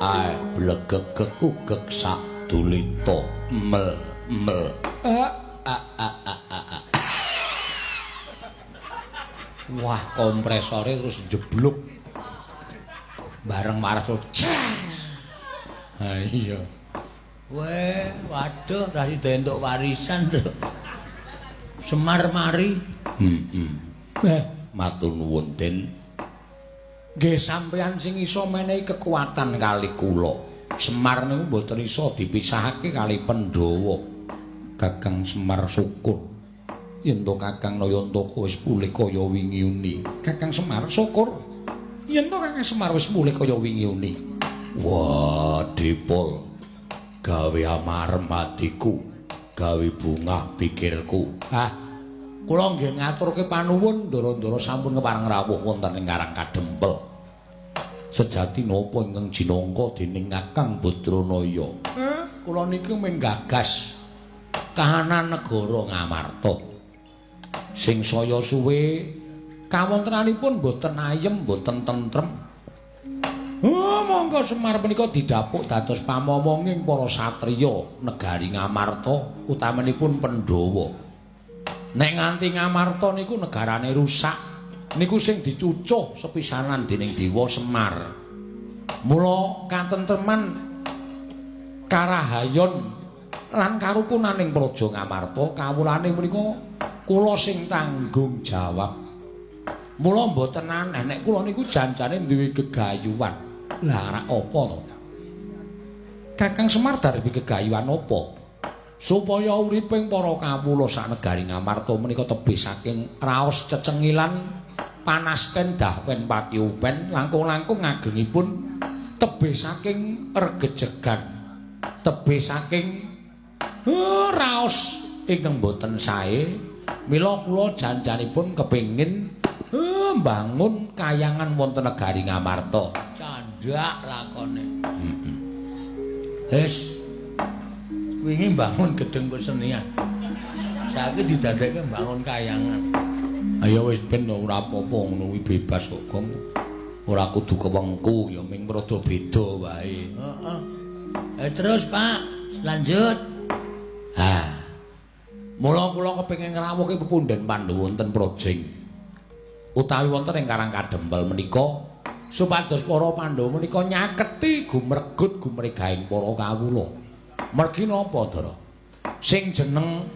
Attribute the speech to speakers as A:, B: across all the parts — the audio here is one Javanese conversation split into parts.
A: Ae blegegeg ugeg sak dulita mel mel. A a a a a. Wah, kompresore terus jeblok. Bareng marah terus. Ha iya.
B: Weh, waduh, ra sida entuk warisan, Nduk. Semar mari.
A: Heeh. Eh, matur nuwun, Den. Nggih sampeyan sing iso menehi kekuatan kali kula. Semar niku mboten iso dipisahake kali Pandhawa. Kakang Semar syukur. Yen to Kakang Nayantaka wis pulih kaya wingi uni. Kakang Semar syukur. Yen to Kakang Semar wis pulih kaya wingi uni. Wah, Dipol. Gawe amarem atiku, gawe bungah pikirku. Ah, kula nggih ngaturke panuwun ndara-ndara sampun kepareng rawuh wonten ing Karang Kadempel. Sejati napa ingkang jinangka dening Kakang Badranaya? Kula niki mung gagas kahanan negara Ngamarta. Sing saya suwe kawontenanipun boten ayem, boten tentrem. Oh, monggo Semar menika didapuk dados pamomonging para satriya negari Ngamarta, utamanipun Pandhawa. Nek nganti Ngamarta niku negarane rusak, niku sing dicucuh sepisanan dening Dewa Semar. Mula katentreman, karahayon lan karukunaning Praja Ngamarta kawulane menika kula sing tanggung jawab. Mula mboten aneh nek kula niku janjane duwe gegayuhan. Lah rak apa to? Kakang Semar darbi gegayuhan apa? Supaya uriping para kawula sak negari Ngamarta menika tebih saking raos cecengilan, panasten dahwen pati upen, langkung-langkung ngagengipun tebih saking regejegan, tebih saking raos ingkang boten sae. Mila kula janjanipun kepengin mbangun kayangan wonten negari Ngamarta.
B: Candhak lakone. Heeh. Wis wingi mbangun gedung kesenian. Saiki didadekke mbangun kayangan.
A: Ayo wis ben ora apa-apa ngono kuwi bebas kok, Gong. Ora kudu kewengku ya ming rada beda wae.
B: Heeh. Terus Pak, lanjut.
A: Ha. Mula kula kepengin ngrawuhke pepundhen Pandhawa wonten Projeng. Utawi wonten ing Karang Kadempel menika supados para Pandhawa menika nyaketi gumregut gumregahing para kawula. Mergi napa, Ndara? Sing jeneng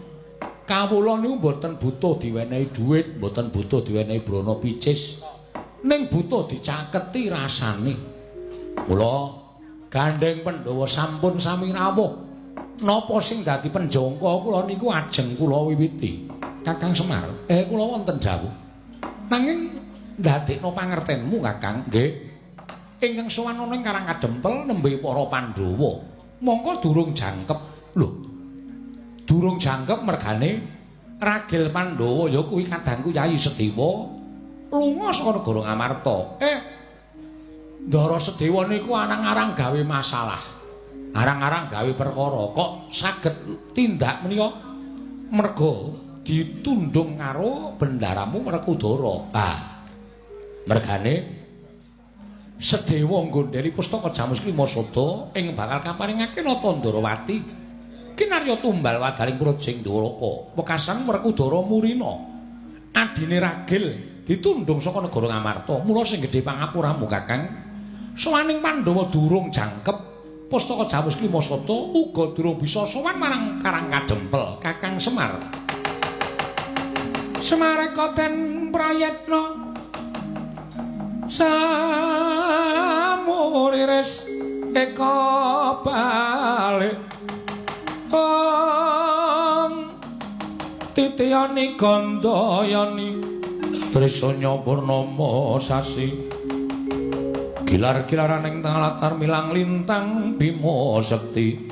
A: kawula niku mboten butuh diwenehi dhuwit, mboten butuh diwenehi brana picis. Ning butuh dicaketi rasane. Kula gandheng Pandhawa sampun sami rawuh. Napa sing dadi penjangka kula niku ajeng kula wiwiti. Kakang Semar, kula wonten dawuh. Nanging ndadekno pangertenmu, Kakang, nggih. Ingkang sowan ana ing Karang Kadempel nembe para Pandhawa. Mongko durung jangkep. Lho. Durung jangkep mergane ragil Pandhawa ya kuwi kadangku Yayi Sedewa lunga saka negara Ngamarta. Ndara Sedewa niku arang-arang gawe masalah. Arang-arang gawe perkara kok saged tindak menika merga ditundung karo bendaramu Werkudara. Ah. Mergane Sedewa nggondheli pustaka Jamus Klima Sada ing bakal kaparingake Nata Ndrawati. Kinarya tumbal wadaling Projeng Dwaraka. Wekasan Werkudara murina. Adine ragil ditundung saka negara Ngamarta. Mula sing gedhe pangapuramu, Kakang. Sowaning Pandhawa durung jangkep pustaka Jamus Klima Sada uga durung bisa sowan marang Karang Kadempel. Kakang Semar. Semareka den prayitna samuriris eka balik om titiyani gandayani trisanya purnama sasi gilar-gilaran ing latar milang lintang bima sekti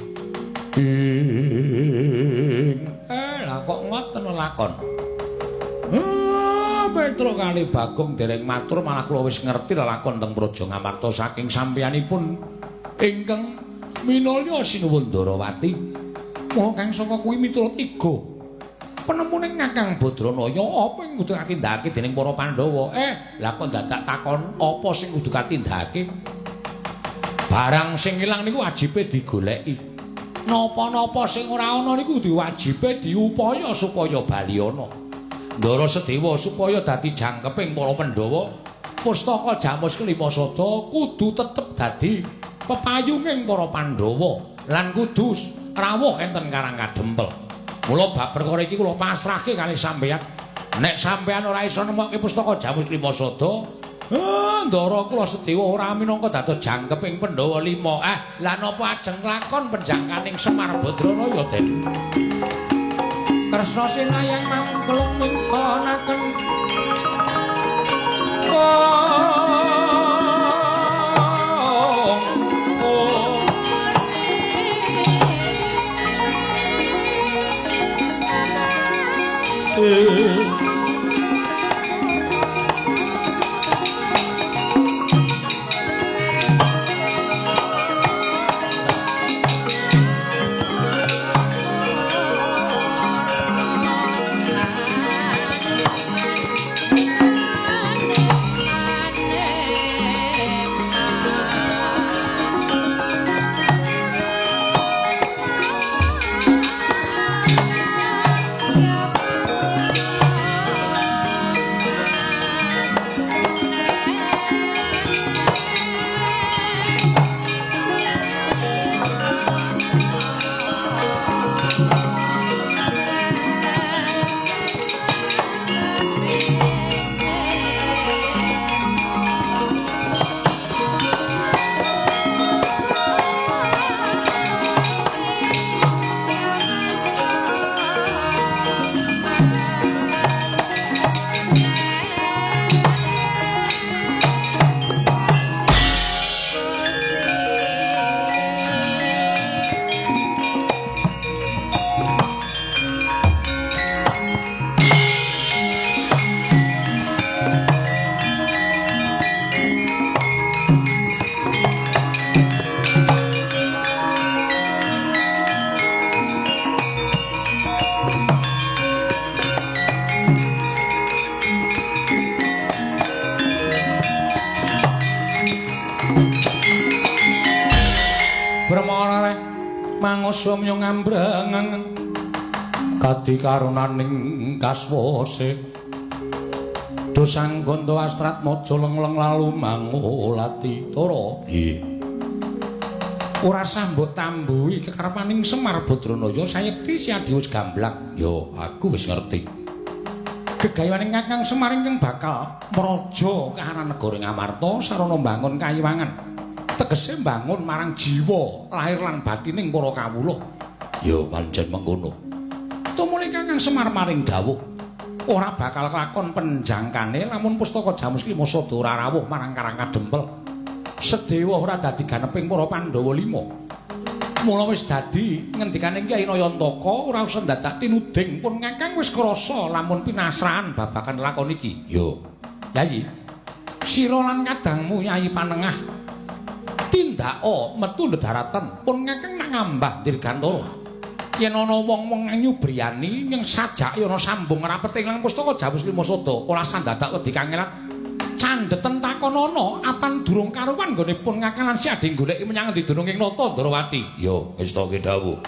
A: ing lah kok ngoten lakon. Petro kali Bagong dereng matur malah kula wis ngerti lelakon teng Praja Ngamarta saking sampeyanipun ingkang minulya sinuwun Ndarawati. Mula kang saka kuwi miturut iga penemune Kakang Badranaya apa ing kudu katindakake dening para Pandhawa? Lah kok dadak takon apa sing kudu katindakake? Barang sing ilang niku wajibe digoleki. Napa-napa sing ora ana niku diwajibe diupaya supaya bali ana. Ndara Sedewa supaya dadi jangkeping para Pandhawa, pustaka Jamus Kelima Sada kudu tetep dadi pepayunging para Pandhawa lan kudu rawuh enten Karang Kadempel. Mula bab perkara iki kula pasrahke kalih sampeyan. Nek sampeyan ora iso nemokke pustaka Jamus Kelima Sada, Ndara kula Sedewa ora minangka dados jangkeping Pandhawa 5. Lah napa ajeng lakon penjangkaning Semar Badranaya, Den? Kresna sinayang mangklung mingkonaken. Mangusum ngambreng kadi karunaning kaswase dosang gondo astrat maja lengleng lalu mangulati tara. Nggih. Ora sah mbok tambuhi kekarepaning Semar Badranaya sayekti Siadi wis gamblang. Ya, aku wis ngerti. Gegayaning Kakang Semar ingkang bakal mraja kahanan negara Ngamarta sarana mbangun kayiwangan. Tegese mbangun marang jiwa lahir lan batining para kawula. Ya pancen mengkono. Tumuli Kakang Semar maring dawuh ora bakal kelakon penjangkane lamun pustaka Jamus Kelima Sada ora rawuh marang Karang Kadempel. Sedewa ora dadi ganeping para Pandhawa 5. Mula wis dadi ngendikane Kyai Nayantaka ora usah dadak tinuding pun Kakang wis krasa lamun pinasrahan babagan lakon iki. Ya. Yayi, sira lan kadangmu Yayi Panengah tindaka metu ndheratan pun Kakang nak ngambah dirgantara. Yen ana wong-wong nyubriyani ning sajake ana sambung rapet ing pustaka Jamus Kelima Sada ora sandadak wedi kangelan. Candheten takonono apan durung karuwan nggone pun Kakang lan Siadi goleki menyang endi dunung ing Nata Ndrawati. Ya wis ta ki dawuh.